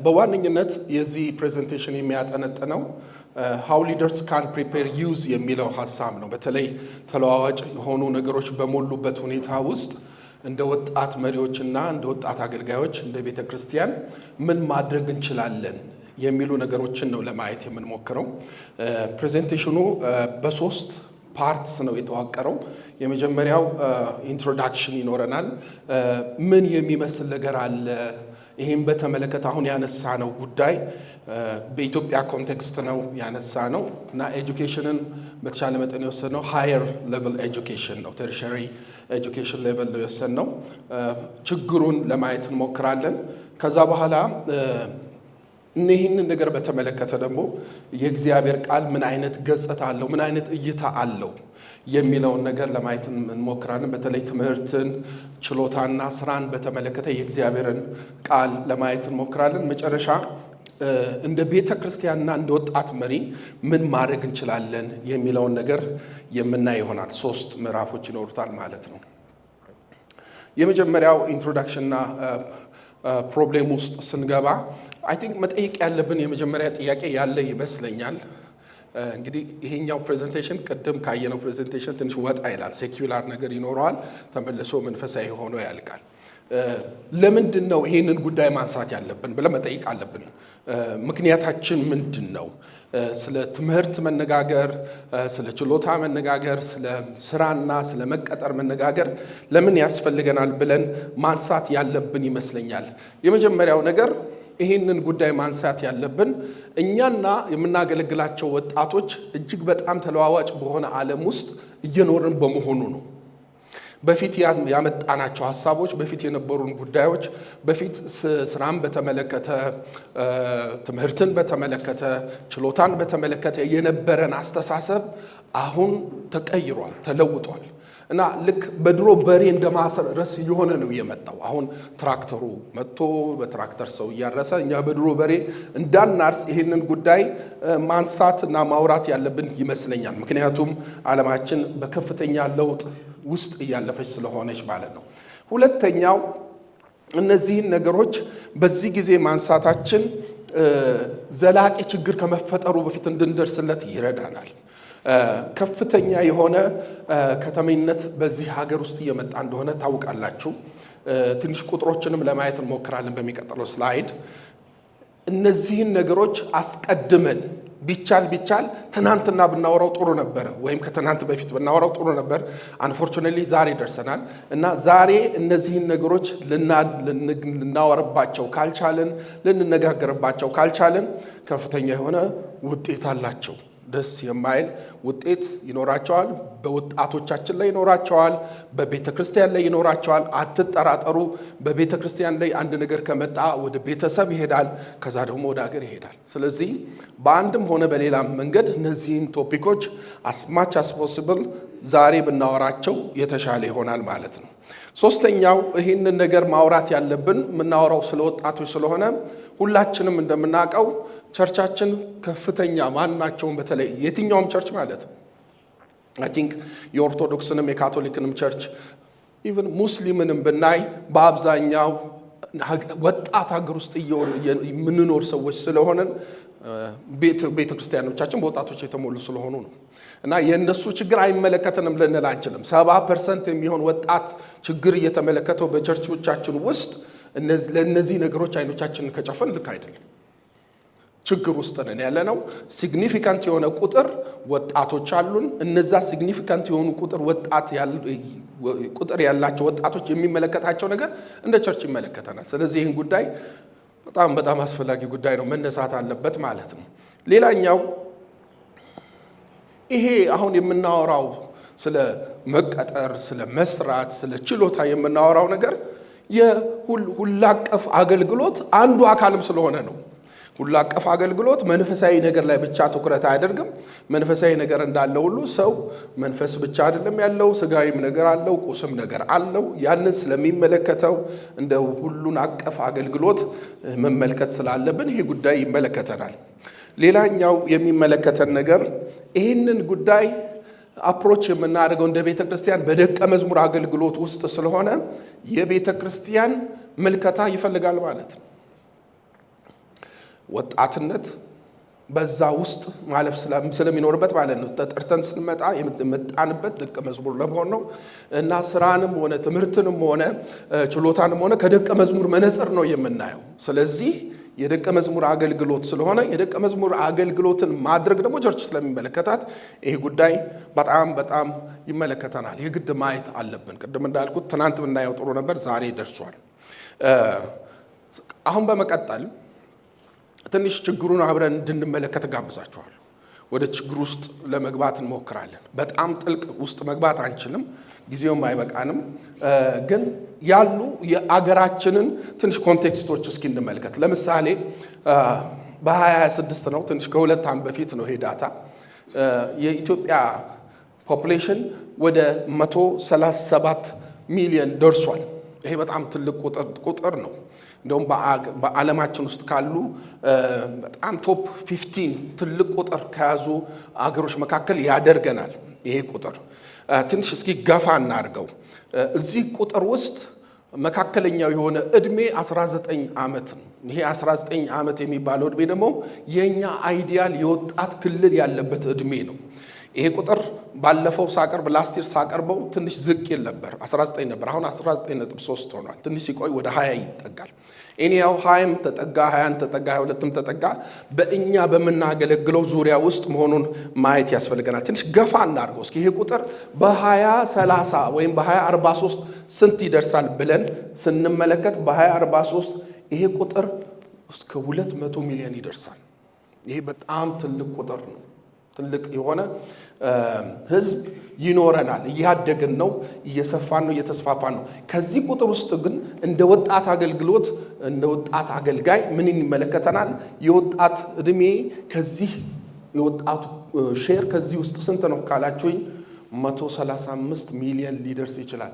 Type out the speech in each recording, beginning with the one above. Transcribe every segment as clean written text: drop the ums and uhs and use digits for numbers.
በዋነኝነት የዚህ presentation የሚያጠነጥነው how leaders can prepare youth የሚለው ሀሳብ ነው። በተለይ ተለዋዋጭ የሆኑ ነገሮች በሞሉበት ሁኔታ ውስጥ እንደ ወጣት መሪዎችና እንደ ወጣት አገልጋዮች፣ እንደ ቤተ ክርስቲያን ምን ማድረግ እንችላለን የሚሉ ነገሮችን ነው ለማየት የምንሞክረው። Presentation ኑ በሶስት parts ነው የተዋቀረው። የመጀመሪያው introduction ይኖረናል። ምን የሚመስል ነገር አለ? ይህም በተመለከተ አሁን ያነሳነው ጉዳይ በኢትዮጵያ context ነው ያነሳነው እና education ን በተሻለ መጠን የወሰድነው higher level education ነው፣ tertiary education level ነው የወሰድነው። ችግሩን ለማየት እንሞክራለን። ከዛ በኋላ ይህንን ነገር በተመለከተ ደግሞ የእግዚአብሔር ቃል ምን አይነት ገጽታ አለው፣ ምን አይነት እይታ አለው የሚለውን ነገር ለማየት እንሞክራለን። በተለይ ትምህርትን፣ ችሎታና ስራን በተመለከተ የእግዚአብሔርን ቃል ለማየት እንሞክራለን። መጨረሻ እንደ ቤተ ክርስቲያንና እንደ ወጣት መሪ ምን ማድረግ እንችላለን የሚለውን ነገር የምናይ ይሆናል። ሶስት ምዕራፎች ይኖሩታል ማለት ነው። የመጀመሪያው introduction ና problem ውስጥ ስንገባ I think መጠየቅ ያለብን የመጀመሪያ ጥያቄ ያለ ይመስለኛል። እንግዲህ ይሄኛው presentation ቅድም ካየነው presentation ትንሽ ወጣ ይላል። Secular ነገር ይኖረዋል፣ ተመልሶ መንፈሳዊ ሆኖ ያልቃል። ለምንድን ነው ይሄንን ጉዳይ ማንሳት ያለብን ብለን መጠየቅ አለብን። ምክንያታችን ምንድን ነው? ስለ ትምህርት መነጋገር፣ ስለ ችሎታ መነጋገር፣ ስለ ስራና ስለ መቀጠር መነጋገር ለምን ያስፈልገናል ብለን ማንሳት ያለብን ይመስለኛል። የመጀመሪያው ነገር ይሄንን ጉዳይ ማንሳት ያለብን እኛና የምናገለግላቸው ወጣቶች እጅግ በጣም ተለዋዋጭ በሆነ ዓለም ውስጥ እየኖርን በመሆኑ ነው። በፊት ያመጣናቸው ሀሳቦች፣ በፊት የነበሩን ጉዳዮች፣ በፊት ስራን በተመለከተ፣ ትምህርትን በተመለከተ፣ ችሎታን በተመለከተ የነበረን አስተሳሰብ አሁን ተቀይሯል፣ ተለውጧል እና ልክ በድሮ በሬ እንደማረስ እየሆነ ነው የመጣው። አሁን ትራክተሩ መጥቶ በትራክተር ሰው እያረሰ እኛ በድሮ በሬ እንዳናርስ ይህንን ጉዳይ ማንሳት እና ማውራት ያለብን ይመስለኛል። ምክንያቱም ዓለማችን በከፍተኛ ለውጥ ውስጥ እያለፈች ስለሆነች ማለት ነው። ሁለተኛው እነዚህን ነገሮች በዚህ ጊዜ ማንሳታችን ዘላቂ ችግር ከመፈጠሩ በፊት እንድንደርስለት ይረዳናል። ከፍተኛ የሆነ ከተሜነት በዚህ ሀገር ውስጥ እየመጣ እንደሆነ ታውቃላችሁ። ትንሽ ቁጥሮችንም ለማየት እንሞክራለን በሚቀጥለው slide። እነዚህን ነገሮች አስቀድመን ቢቻል ቢቻል ትናንትና ብናወራው ጥሩ ነበር፣ ወይም ከትናንት በፊት ብናወራው ጥሩ ነበር። Unfortunately ዛሬ ደርሰናል እና ዛሬ እነዚህን ነገሮች ልናወራባቸው ካልቻልን፣ ልንነጋገርባቸው ካልቻልን ከፍተኛ የሆነ ውጤት አላቸው። ደስ የማይል ውጤት ይኖራቸዋል። በወጣቶቻችን ላይ ይኖራቸዋል። በቤተ ክርስቲያን ላይ ይኖራቸዋል። አትጠራጠሩ። በቤተ ክርስቲያን ላይ አንድ ነገር ከመጣ ወደ ቤተሰብ ይሄዳል፣ ከዛ ደግሞ ወደ ሀገር ይሄዳል። ስለዚህ በአንድም ሆነ በሌላም መንገድ እነዚህን topic ኦች as much as possible ዛሬ ብናወራቸው የተሻለ ይሆናል ማለት ነው። ሶስተኛው ይህንን ነገር ማውራት ያለብን የምናወራው ስለ ወጣቶች ስለሆነ ሁላችንም እንደምናውቀው church ኣችን ከፍተኛ ማናቸውም በተለይ የትኛውም church ማለት I think የኦርቶዶክስንም የካቶሊክንም church፣ even ሙስሊምንም ብናይ በአብዛኛው ወጣት ሀገር ውስጥ የምንኖር ሰዎች ስለሆንን ቤተ ክርስቲያኖቻችን በወጣቶች የተሞሉ ስለሆኑ ነው እና የእነሱ ችግር አይመለከተንም ልንል አንችልም። 70% የሚሆን ወጣት ችግር እየተመለከተው በ church ኦቻችን ውስጥ ለእነዚህ ነገሮች አይኖቻችንን ከጨፈን ልክ አይደለም። ችግር ውስጥ ነን ያለነው። Significant የሆነ ቁጥር ወጣቶች አሉን። እነዛ significant የሆኑ ቁጥር ወጣት ቁጥር ያላቸው ወጣቶች የሚመለከታቸው ነገር እንደ church ይመለከተናል። ስለዚህ ይህን ጉዳይ በጣም በጣም አስፈላጊ ጉዳይ ነው፣ መነሳት አለበት ማለት ነው። ሌላኛው ይሄ አሁን የምናወራው ስለ መቀጠር፣ ስለ መስራት፣ ስለ ችሎታ የምናወራው ነገር የሁሉ አቀፍ አገልግሎት አንዱ አካልም ስለሆነ ነው። ሁሉ አቀፍ አገልግሎት መንፈሳዊ ነገር ላይ ብቻ ትኩረት አያደርግም። መንፈሳዊ ነገር እንዳለ ሁሉ ሰው መንፈስ ብቻ አይደለም ያለው፣ ስጋዊም ነገር አለው፣ ቁስም ነገር አለው። ያንን ስለሚመለከተው እንደ ሁሉን አቀፍ አገልግሎት መመልከት ስላለብን ይሄ ጉዳይ ይመለከተናል። ሌላኛው የሚመለከተን ነገር ይህንን ጉዳይ approach የምናደርገው እንደ ቤተ ክርስቲያን በደቀ መዝሙር አገልግሎት ውስጥ ስለሆነ የቤተ ክርስቲያን ምልከታ ይፈልጋል ማለት ነው። ወጣትነት በዛ ውስጥ ማለፍ ስለሚኖርበት ማለት ነው። ተጠርተን ስንመጣ የመጣንበት ደቀ መዝሙር ለመሆን ነው እና ስራንም ሆነ ትምህርትንም ሆነ ችሎታንም ሆነ ከደቀ መዝሙር መነጽር ነው የምናየው። ስለዚህ የደቀ መዝሙር አገልግሎት ስለሆነ፣ የደቀ መዝሙር አገልግሎትን ማድረግ ደግሞ church ስለሚመለከታት ይሄ ጉዳይ በጣም በጣም ይመለከተናል። የግድ ማየት አለብን። ቅድም እንዳልኩት ትናንት ብናየው ጥሩ ነበር፣ ዛሬ ደርሷል። አሁን በመቀጠል ትንሽ ችግሩን አብረን እንድንመለከት እጋብዛችኋለሁ። ወደ ችግር ውስጥ ለመግባት እንሞክራለን። በጣም ጥልቅ ውስጥ መግባት አንችልም፣ ጊዜውም አይበቃንም። ግን ያሉ የአገራችንን ትንሽ context ኦች እስኪ እንመልከት። ለምሳሌ በ2026 ነው፣ ትንሽ ከ2 ዓመት በፊት ነው ይሄ data። የኢትዮጵያ population ወደ 137 ሚሊዮን ደርሷል። ይሄ በጣም ትልቅ ቁጥር ነው። እንደውም በዓለማችን ውስጥ ካሉ በጣም top 15 ትልቅ ቁጥር ከያዙ አገሮች መካከል ያደርገናል። ይሄ ቁጥር ትንሽ እስኪ ገፋ እናድርገው። እዚህ ቁጥር ውስጥ መካከለኛው የሆነ እድሜ 19 ዓመት ነው። ይሄ 19 ዓመት የሚባለው እድሜ ደግሞ የእኛ ideal የወጣት ክልል ያለበት እድሜ ነው። ይሄ ቁጥር ባለፈው ሳቀርብ፣ last year ሳቀርበው ትንሽ ዝቅ ይል ነበር፣ 19 ነበር። አሁን 19.3 ሆኗል። ትንሽ ሲቆይ ወደ 20 ይጠጋል። Anyhow 20ም ተጠጋ፣ 20ን ተጠጋ፣ 22ም ተጠጋ፣ በእኛ በምናገለግለው ዙሪያ ውስጥ መሆኑን ማየት ያስፈልገናል። ትንሽ ገፋ እናድርገው እስኪ። ይሄ ቁጥር በ2030 ወይም በ2043 ስንት ይደርሳል ብለን ስንመለከት በ2043 ይሄ ቁጥር እስከ 200 ሚሊዮን ይደርሳል። ይሄ በጣም ትልቅ ቁጥር ነው። ትልቅ የሆነ ህዝብ ይኖረናል። እያደግን ነው፣ እየሰፋን ነው፣ እየተስፋፋን ነው። ከዚህ ቁጥር ውስጥ ግን እንደ ወጣት አገልግሎት፣ እንደ ወጣት አገልጋይ ምን ይመለከተናል? የወጣት እድሜ ከዚህ የወጣቱ share ከዚህ ውስጥ ስንት ነው ካላችሁኝ 135 ሚሊዮን ሊደርስ ይችላል።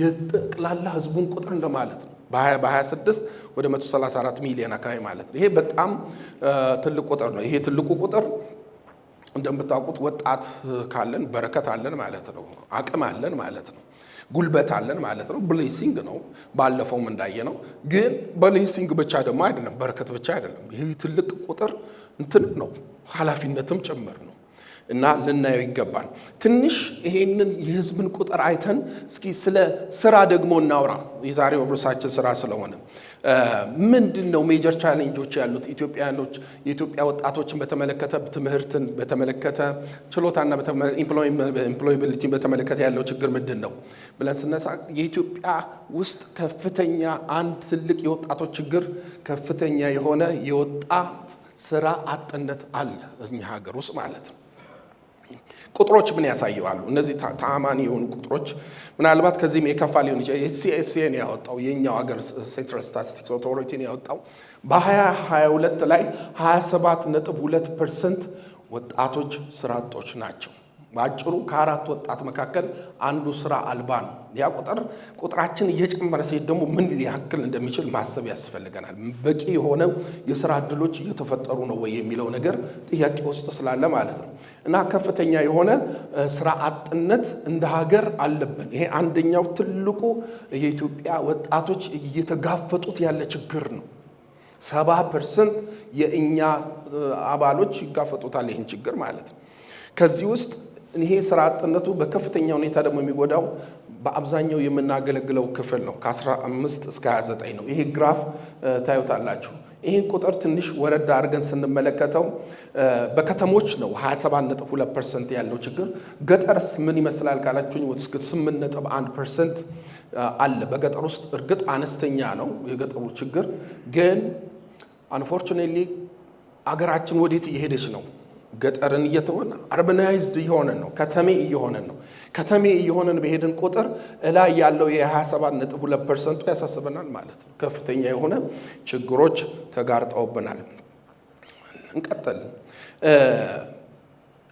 የጠቅላላ ህዝቡን ቁጥር እንደማለት ነው። በ26 ወደ 134 ሚሊዮን አካባቢ ማለት ነው። ይሄ በጣም ትልቅ ቁጥር ነው። ይሄ ትልቁ ቁጥር እንደምታውቁት ወጣት ካለን በረከት አለን ማለት ነው። አቅም አለን ማለት ነው። ጉልበት አለን ማለት ነው። Blessing ነው። ባለፈውም እንዳየነው። ግን blessing ብቻ ደግሞ አይደለም፣ በረከት ብቻ አይደለም። ይህ ትልቅ ቁጥር እንትን ነው፣ ኃላፊነትም ጭምር ነው እና ልናየው ይገባል። ትንሽ ይሄንን የህዝብን ቁጥር አይተን እስኪ ስለ ስራ ደግሞ እናውራ። የዛሬው ርዕሳችን ስራ ስለሆነ ምንድን ነው major challenge ኦች ያሉት ኢትዮጵያኖች፣ የኢትዮጵያ ወጣቶችን በተመለከተ፣ ትምህርትን በተመለከተ፣ ችሎታና employability ን በተመለከተ ያለው ችግር ምንድን ነው ብለን ስነሳ የኢትዮጵያ ውስጥ ከፍተኛ አንድ ትልቅ የወጣቶች ችግር ከፍተኛ የሆነ የወጣት ስራ አጥነት አለ እኛ ሀገር ውስጥ ማለት ነው። ቁጥሮች ምን ያሳያሉ? እነዚህ ተአማኒ የሆኑ ቁጥሮች ምናልባት ከዚህም የከፋ ሊሆን ይችላል። የ CSA ን ያወጣው፣ የኛው ሀገር Central Statistics Authority ን ያወጣው በ2022 ላይ 27.2% ወጣቶች ስራ አጦች ናቸው። በአጭሩ ከአራት ወጣት መካከል አንዱ ስራ አልባ ነው። ያ ቁጥር ቁጥራችን እየጨመረ ሲሄድ ደግሞ ምን ሊያክል እንደሚችል ማሰብ ያስፈልገናል። በቂ የሆነ የስራ እድሎች እየተፈጠሩ ነው ወይ የሚለው ነገር ጥያቄ ውስጥ ስላለ ማለት ነው። እና ከፍተኛ የሆነ ስራ አጥነት እንደ ሀገር አለብን። ይሄ አንደኛው ትልቁ የኢትዮጵያ ወጣቶች እየተጋፈጡት ያለ ችግር ነው። 70% የእኛ አባሎች ይጋፈጡታል ይህን ችግር ማለት ነው። ከዚህ ውስጥ ይሄ ስራ አጥነቱ በከፍተኛ ሁኔታ ደግሞ የሚጎዳው በአብዛኛው የምናገለግለው ክፍል ነው። ከ15 እስከ 29 ነው። ይሄ graph ታዩታላችሁ። ይህን ቁጥር ትንሽ ወረድ አድርገን ስንመለከተው በከተሞች ነው 27.2% ያለው ችግር። ገጠርስ ምን ይመስላል ካላችሁኝ እስከ 8.1% አለ በገጠር ውስጥ። እርግጥ አነስተኛ ነው የገጠሩ ችግር፣ ግን unfortunately አገራችን ወዴት እየሄደች ነው? ገጠርን እየተወን urbanized እየሆነን ነው። ከተሜ እየሆነን ነው። ከተሜ እየሆነን በሄድን ቁጥር እላይ ያለው የ27.2%ቱ ያሳስበናል ማለት ነው። ከፍተኛ የሆነ ችግሮች ተጋርጠውብናል። እንቀጥል።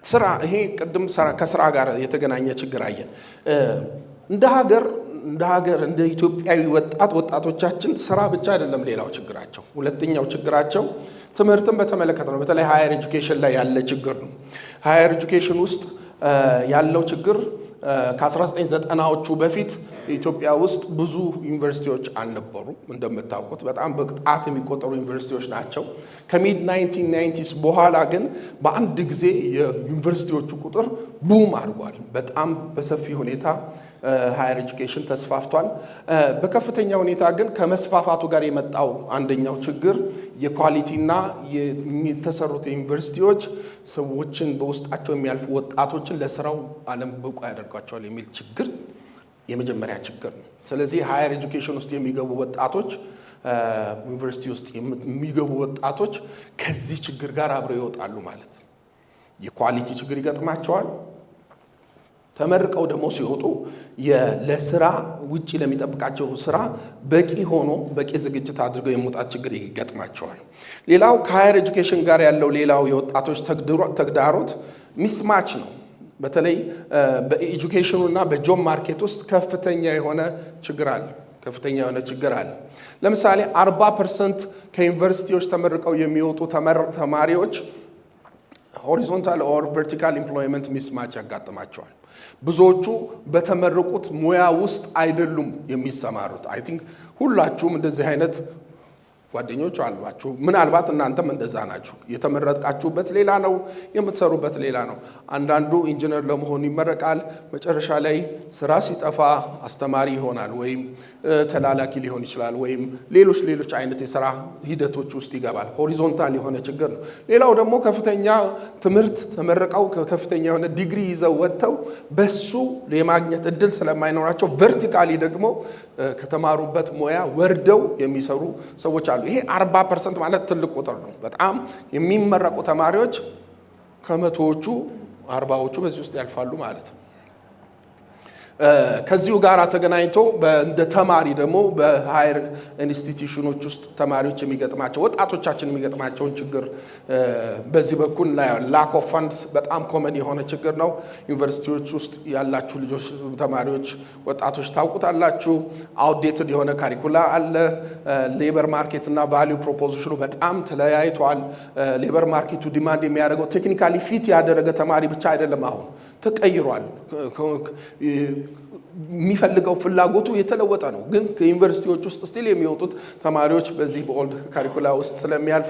ስራ፣ ይሄ ቅድም ከስራ ጋር የተገናኘ ችግር አየን። እንደ ሀገር እንደ ኢትዮጵያዊ ወጣት፣ ወጣቶቻችን ስራ ብቻ አይደለም ሌላው ችግራቸው። ሁለተኛው ችግራቸው ትምህርትን በተመለከተ ነው። በተለይ higher education ላይ ያለ ችግር ነው። Higher education ውስጥ ያለው ችግር ከ1990ዎቹ በፊት ኢትዮጵያ ውስጥ ብዙ ዩኒቨርሲቲዎች አልነበሩም። እንደምታውቁት በጣም በጣት የሚቆጠሩ ዩኒቨርሲቲዎች ናቸው። ከ mid 1990s በኋላ ግን በአንድ ጊዜ የዩኒቨርሲቲዎቹ ቁጥር boom አድርጓል። በጣም በሰፊ ሁኔታ higher education ተስፋፍቷል። በከፍተኛ ሁኔታ ግን ከመስፋፋቱ ጋር የመጣው አንደኛው ችግር የ quality ና የተሰሩት ዩኒቨርሲቲዎች ሰዎችን፣ በውስጣቸው የሚያልፉ ወጣቶችን ለስራው ዓለም ብቁ ያደርጓቸዋል የሚል ችግር የመጀመሪያ ችግር ነው። ስለዚህ higher education ውስጥ የሚገቡ ወጣቶች፣ ዩኒቨርሲቲ ውስጥ የሚገቡ ወጣቶች ከዚህ ችግር ጋር አብረው ይወጣሉ ማለት ነው። የ quality ችግር ይገጥማቸዋል። ተመርቀው ደግሞ ሲወጡ ለስራ፣ ውጭ ለሚጠብቃቸው ስራ በቂ ሆኖ በቂ ዝግጅት አድርገው የመውጣት ችግር ይገጥማቸዋል። ሌላው ከ higher education ጋር ያለው ሌላው የወጣቶች ተግዳሮት mismatch ነው። በተለይ በ education ኑ እና በ job market ውስጥ ከፍተኛ የሆነ ችግር አለ። ከፍተኛ የሆነ ችግር አለ። ለምሳሌ 40% ከዩኒቨርሲቲዎች ተመርቀው የሚወጡ ተማሪዎች horizontal or vertical employment mismatch ያጋጥማቸዋል። ብዙዎቹ በተመረቁት ሙያ ውስጥ አይደሉም የሚሰማሩት። I think ሁላችሁም እንደዚህ አይነት ጓደኞች አሏችሁ። ምናልባት እናንተም እንደዛ ናችሁ። የተመረቃችሁበት ሌላ ነው፣ የምትሰሩበት ሌላ ነው። አንዳንዱ ኢንጂነር ለመሆን ይመረቃል። መጨረሻ ላይ ስራ ሲጠፋ አስተማሪ ይሆናል፣ ወይም ተላላኪ ሊሆን ይችላል፣ ወይም ሌሎች ሌሎች አይነት የስራ ሂደቶች ውስጥ ይገባል። Horizontal የሆነ ችግር ነው። ሌላው ደግሞ ከፍተኛ ትምህርት ተመርቀው፣ ከፍተኛ የሆነ ዲግሪ ይዘው ወጥተው በሱ የማግኘት እድል ስለማይኖራቸው vertically ደግሞ ከተማሩበት ሙያ ወርደው የሚሰሩ ሰዎች አሉ። ይሄ 40% ማለት ትልቅ ቁጥር ነው። በጣም የሚመረቁ ተማሪዎች ከመቶዎቹ 40ዎቹ በዚህ ውስጥ ያልፋሉ ማለት ነው። ከዚሁ ጋር ተገናኝቶ እንደ ተማሪ ደግሞ በ higher institution ኖች ውስጥ ተማሪዎች የሚገጥማቸው፣ ወጣቶቻችን የሚገጥማቸውን ችግር በዚህ በኩል lack of funds በጣም common የሆነ ችግር ነው። ዩኒቨርሲቲዎች ውስጥ ያላችሁ ልጆች፣ ተማሪዎች፣ ወጣቶች ታውቁታላችሁ። Outdated የሆነ curricula አለ። Labor market እና value proposition ኑ በጣም ተለያይቷል። Labor market ኡ demand የሚያደርገው technically fit ያደረገ ተማሪ ብቻ አይደለም፣ አሁን ተቀይሯል። የሚፈልገው ፍላጎቱ የተለወጠ ነው። ግን ከዩኒቨርሲቲዎች ውስጥ still የሚወጡት ተማሪዎች በዚህ በ old curricula ውስጥ ስለሚያልፉ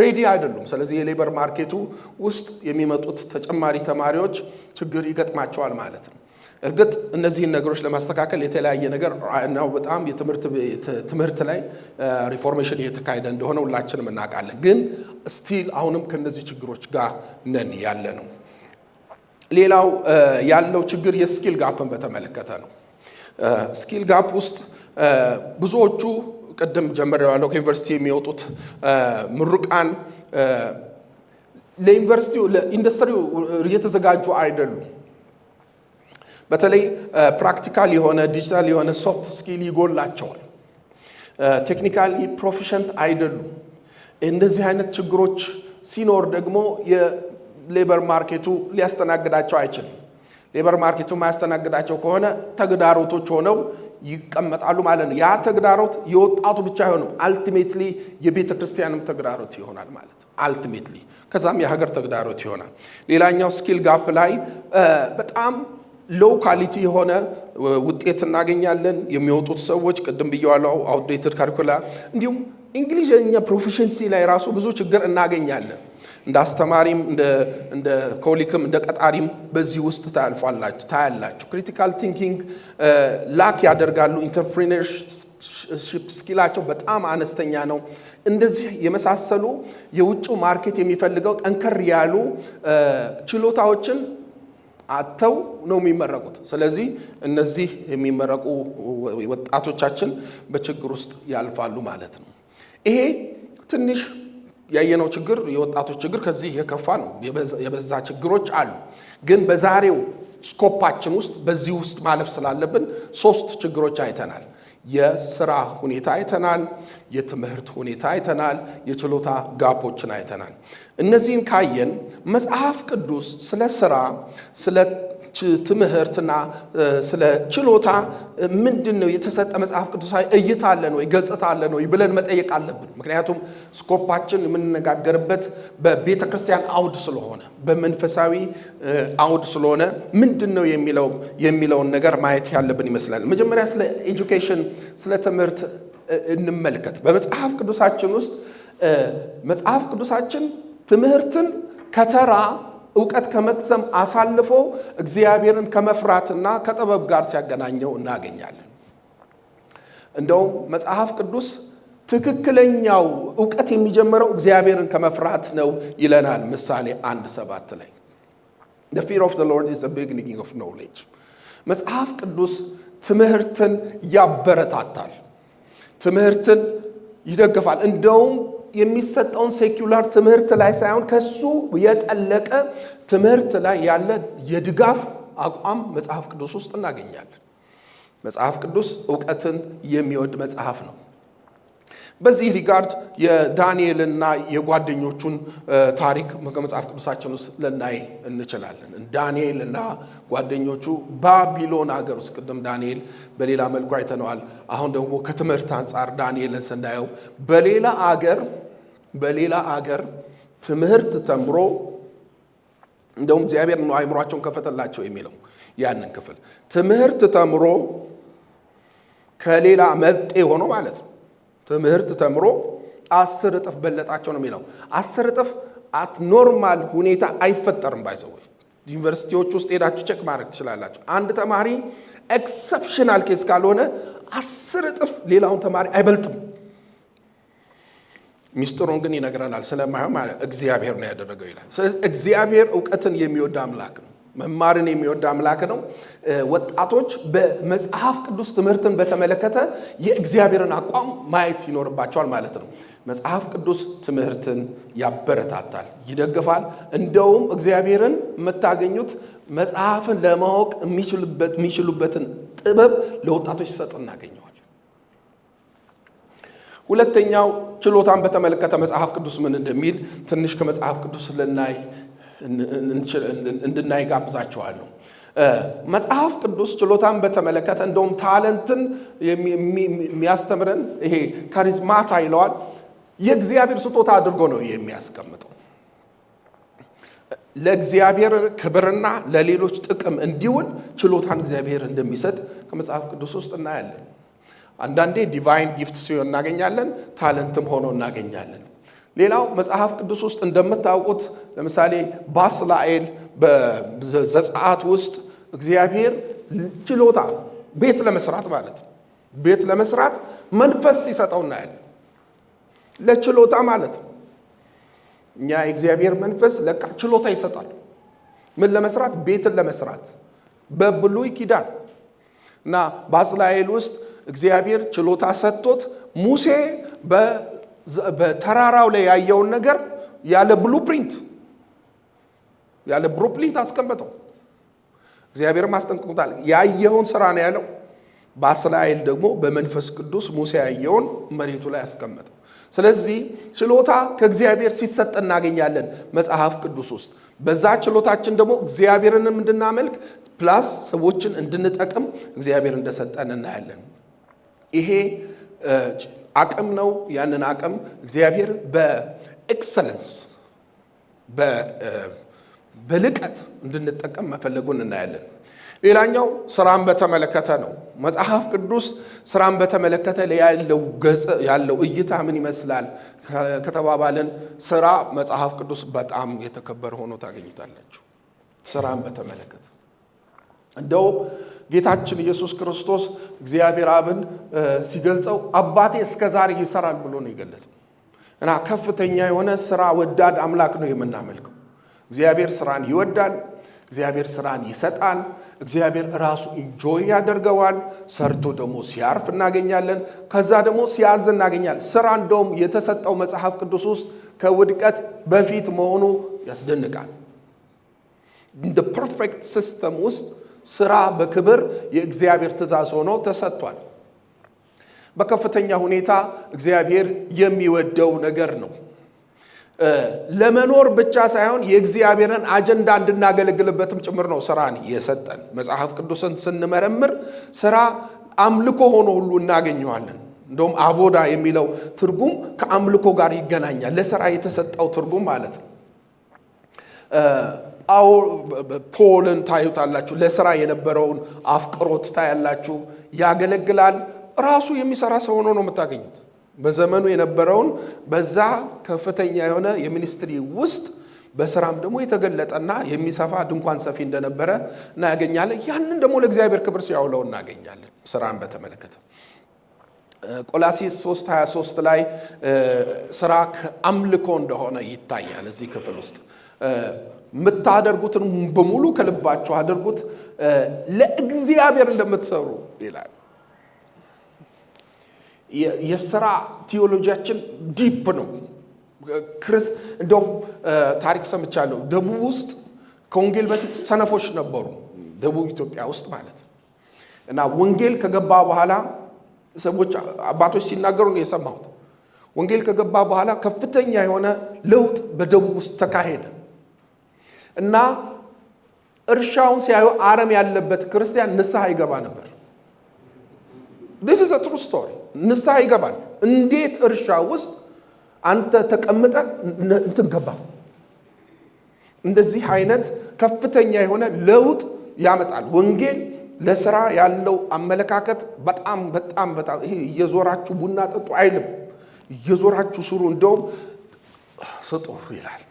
ready አይደሉም። ስለዚህ የ labor market ኡ ውስጥ የሚመጡት ተጨማሪ ተማሪዎች ችግር ይገጥማቸዋል ማለት ነው። እርግጥ እነዚህን ነገሮች ለማስተካከል የተለያየ ነገር ነው። በጣም የትምህርት ላይ reformation እየተካሄደ እንደሆነ ሁላችንም እናውቃለን። ግን still አሁንም ከእነዚህ ችግሮች ጋር ነን ያለ ነው። ሌላው ያለው ችግር የ skill gap ን በተመለከተ ነው። Skill gap ውስጥ ብዙዎቹ፣ ቅድም ጀምሬዋለሁ፣ ከዩኒቨርሲቲ የሚወጡት ምሩቃን ለዩኒቨርሲቲው ለኢንዱስትሪው እየተዘጋጁ አይደሉም። በተለይ practical የሆነ፣ ዲጂታል የሆነ soft skill ይጎላቸዋል። Technically proficient አይደሉም። እንደዚህ አይነት ችግሮች ሲኖር ደግሞ የ labor market ኡ ሊያስተናግዳቸው አይችልም። Labor market ኡ ማያስተናግዳቸው ከሆነ ተግዳሮቶች ሆነው ይቀመጣሉ ማለት ነው። ያ ተግዳሮት የወጣቱ ብቻ አይሆንም፣ ultimately የቤተ ክርስቲያንም ተግዳሮት ይሆናል ማለት ነው። Ultimately ከዛም የሀገር ተግዳሮት ይሆናል። ሌላኛው skill gap ላይ በጣም low quality የሆነ ውጤት እናገኛለን። የሚወጡት ሰዎች ቅድም ብየዋለሁ፣ outdated curricula፣ እንዲሁም እንግሊዝኛ proficiency ላይ ራሱ ብዙ ችግር እናገኛለን። እንደ አስተማሪም፣ እንደ colleague ም፣ እንደ ቀጣሪም በዚህ ውስጥ ታያልፋላችሁ፣ ታያላችሁ። Critical thinking lack ያደርጋሉ። Entrepreneurship skill ኣቸው በጣም አነስተኛ ነው። እንደዚህ የመሳሰሉ የውጭው market የሚፈልገው ጠንከር ያሉ ችሎታዎችን አጥተው ነው የሚመረቁት። ስለዚህ እነዚህ የሚመረቁ ወጣቶቻችን በችግር ውስጥ ያልፋሉ ማለት ነው። ይሄ ትንሽ ያየነው ችግር፣ የወጣቶች ችግር ከዚህ የከፋ ነው። የበዛ ችግሮች አሉ። ግን በዛሬው scope ኣችን ውስጥ በዚህ ውስጥ ማለፍ ስላለብን ሶስት ችግሮች አይተናል። የስራ ሁኔታ አይተናል። የትምህርት ሁኔታ አይተናል። የችሎታ gap ኦችን አይተናል። እነዚህን ካየን መጽሐፍ ቅዱስ ስለ ስራ፣ ስለ ትምህርትና ስለ ችሎታ ምንድን ነው የተሰጠ መጽሐፍ ቅዱሳዊ እይታ አለን ወይ፣ ገጽታ አለን ወይ ብለን መጠየቅ አለብን። ምክንያቱም scope ኣችን የምንነጋገርበት በቤተ ክርስቲያን አውድ ስለሆነ፣ በመንፈሳዊ አውድ ስለሆነ ምንድን ነው የሚለውን ነገር ማየት ያለብን ይመስላል። መጀመሪያ ስለ education፣ ስለ ትምህርት እንመልከት። በመጽሐፍ ቅዱሳችን ውስጥ መጽሐፍ ቅዱሳችን ትምህርትን ከተራ እውቀት ከመቅሰም አሳልፎ እግዚአብሔርን ከመፍራትና ከጥበብ ጋር ሲያገናኘው እናገኛለን። እንደውም መጽሐፍ ቅዱስ ትክክለኛው እውቀት የሚጀምረው እግዚአብሔርን ከመፍራት ነው ይለናል። ምሳሌ 1:7 ላይ "The fear of the Lord is the beginning of knowledge." መጽሐፍ ቅዱስ ትምህርትን ያበረታታል፣ ትምህርትን ይደግፋል። እንደውም የሚሰጠውን secular ትምህርት ላይ ሳይሆን ከሱ የጠለቀ ትምህርት ላይ ያለ የድጋፍ አቋም መጽሐፍ ቅዱስ ውስጥ እናገኛለን። መጽሐፍ ቅዱስ እውቀትን የሚወድ መጽሐፍ ነው። በዚህ regard የዳንኤልና የጓደኞቹን ታሪክ ከመጽሐፍ ቅዱሳችን ውስጥ ልናይ እንችላለን። ዳንኤልና ጓደኞቹ ባቢሎን ሀገር ውስጥ፣ ቅድም ዳንኤል በሌላ መልኩ አይተነዋል። አሁን ደግሞ ከትምህርት አንጻር ዳንኤልን ስናየው በሌላ አገር ትምህርት ተምሮ፣ እንደውም እግዚአብሔር ነው አእምሯቸውን ከፈተላቸው የሚለው ያንን ክፍል፣ ትምህርት ተምሮ ከሌላ መጤ ሆኖ ማለት ነው። ትምህርት ተምሮ 10 እጥፍ በለጣቸው ነው የሚለው። 10 እጥፍ at normal ሁኔታ አይፈጠርም። By the way፣ ዩኒቨርሲቲዎች ውስጥ ሄዳችሁ check ማድረግ ትችላላችሁ። አንድ ተማሪ exceptional case ካልሆነ 10 እጥፍ ሌላውን ተማሪ አይበልጥም። ሚስጥሩን ግን ይነግረናል። ስለማይሆን ማለት እግዚአብሔር ነው ያደረገው ይላል። ስለዚህ እግዚአብሔር እውቀትን የሚወድ አምላክ ነው። መማርን የሚወድ አምላክ ነው። ወጣቶች በመጽሐፍ ቅዱስ ትምህርትን በተመለከተ የእግዚአብሔርን አቋም ማየት ይኖርባቸዋል ማለት ነው። መጽሐፍ ቅዱስ ትምህርትን ያበረታታል፣ ይደግፋል። እንደውም እግዚአብሔርን የምታገኙት መጽሐፍን ለማወቅ የሚችሉበትን ጥበብ ለወጣቶች ሲሰጥ እናገኘዋለን። ሁለተኛው ችሎታን በተመለከተ መጽሐፍ ቅዱስ ምን እንደሚል ትንሽ ከመጽሐፍ ቅዱስ ልናይ እንድናይ ጋብዛችኋለሁ። መጽሐፍ ቅዱስ ችሎታን በተመለከተ እንደውም talent ን የሚያስተምረን ይሄ ካሪዝማታ ይለዋል፣ የእግዚአብሔር ስጦታ አድርጎ ነው የሚያስቀምጠው። ለእግዚአብሔር ክብርና ለሌሎች ጥቅም እንዲውል ችሎታን እግዚአብሔር እንደሚሰጥ ከመጽሐፍ ቅዱስ ውስጥ እናያለን። አንዳንዴ divine gift ሲሆን እናገኛለን፣ talent ም ሆኖ እናገኛለን። ሌላው መጽሐፍ ቅዱስ ውስጥ እንደምታውቁት ለምሳሌ ባስላኤል በዘጸአት ውስጥ እግዚአብሔር ችሎታ ቤት ለመስራት ማለት ነው። ቤት ለመስራት መንፈስ ሲሰጠው እናያለን። ለችሎታ ማለት ነው። እኛ የእግዚአብሔር መንፈስ ለካ ችሎታ ይሰጣል። ምን ለመስራት? ቤትን ለመስራት በብሉይ ኪዳን። እና ባስላኤል ውስጥ እግዚአብሔር ችሎታ ሰጥቶት ሙሴ በተራራው ላይ ያየውን ነገር ያለ blueprint አስቀመጠው። እግዚአብሔርም አስጠንቅቆታል። ያየኸውን ስራ ነው ያለው። ባስላኤል ደግሞ በመንፈስ ቅዱስ ሙሴ ያየውን መሬቱ ላይ አስቀመጠው። ስለዚህ ችሎታ ከእግዚአብሔር ሲሰጥ እናገኛለን መጽሐፍ ቅዱስ ውስጥ። በዛ ችሎታችን ደግሞ እግዚአብሔርንም እንድናመልክ plus ሰዎችን እንድንጠቅም እግዚአብሔር እንደሰጠን እናያለን። ይሄ አቅም ነው። ያንን አቅም እግዚአብሔር በ excellence፣ በልቀት እንድንጠቀም መፈለጉን እናያለን። ሌላኛው ስራን በተመለከተ ነው። መጽሐፍ ቅዱስ ስራን በተመለከተ ያለው ገጽ፣ ያለው እይታ ምን ይመስላል ከተባባልን ስራ መጽሐፍ ቅዱስ በጣም የተከበረ ሆኖ ታገኙታላችሁ። ስራን በተመለከተ እንደው ጌታችን ኢየሱስ ክርስቶስ እግዚአብሔር አብን ሲገልጸው አባቴ እስከ ዛሬ ይሰራል ብሎ ነው የገለጸው። እና ከፍተኛ የሆነ ስራ ወዳድ አምላክ ነው የምናመልከው። እግዚአብሔር ስራን ይወዳል። እግዚአብሔር ስራን ይሰጣል። እግዚአብሔር ራሱ enjoy ያደርገዋል። ሰርቶ ደግሞ ሲያርፍ እናገኛለን። ከዛ ደግሞ ሲያዝ እናገኛለን። ስራ እንደውም የተሰጠው መጽሐፍ ቅዱስ ውስጥ ከውድቀት በፊት መሆኑ ያስደንቃል። In the perfect system ውስጥ ስራ በክብር የእግዚአብሔር ትእዛዝ ሆኖ ተሰጥቷል። በከፍተኛ ሁኔታ እግዚአብሔር የሚወደው ነገር ነው። ለመኖር ብቻ ሳይሆን የእግዚአብሔርን አጀንዳ እንድናገለግልበትም ጭምር ነው ስራን የሰጠን። መጽሐፍ ቅዱስን ስንመረምር ስራ አምልኮ ሆኖ ሁሉ እናገኘዋለን። እንደውም አቮዳ የሚለው ትርጉም ከአምልኮ ጋር ይገናኛል። ለስራ የተሰጠው ትርጉም ማለት ነው። ፖልን ታዩታላችሁ። ለስራ የነበረውን አፍቅሮት ታያላችሁ። ያገለግላል። ራሱ የሚሰራ ሰው ሆኖ ነው የምታገኙት። በዘመኑ የነበረውን በዛ ከፍተኛ የሆነ የ ministry ውስጥ በስራም ደግሞ የተገለጠና የሚሰፋ ድንኳን ሰፊ እንደነበረ እናገኛለን። ያንን ደግሞ ለእግዚአብሔር ክብር ሲያውለው እናገኛለን። ስራን በተመለከተ ቆላሲስ 3:23 ላይ ስራ ከአምልኮ እንደሆነ ይታያል። እዚህ ክፍል ውስጥ የምታደርጉትን በሙሉ ከልባችሁ አድርጉት፣ ለእግዚአብሔር እንደምትሰሩ ይላል። የስራ theology ያችን deep ነው። እንደውም ታሪክ ሰምቻለሁ። ደቡብ ውስጥ ከወንጌል በፊት ሰነፎች ነበሩ፣ ደቡብ ኢትዮጵያ ውስጥ ማለት ነው። እና ወንጌል ከገባ በኋላ ሰዎች አባቶች ሲናገሩ ነው የሰማሁት። ወንጌል ከገባ በኋላ ከፍተኛ የሆነ ለውጥ በደቡብ ውስጥ ተካሄደ እና እርሻውን ሲያዩ አረም ያለበት ክርስቲያን ንስሐ ይገባ ነበር። This is a true story። ንስሐ ይገባል። እንዴት እርሻ ውስጥ አንተ ተቀምጠህ እንትን ገባ? እንደዚህ አይነት ከፍተኛ የሆነ ለውጥ ያመጣል ወንጌል። ለስራ ያለው አመለካከት በጣም በጣም በጣም፣ ይሄ እየዞራችሁ ቡና ጠጡ አይልም። እየዞራችሁ ስሩ፣ እንደውም ስጡ ይላል።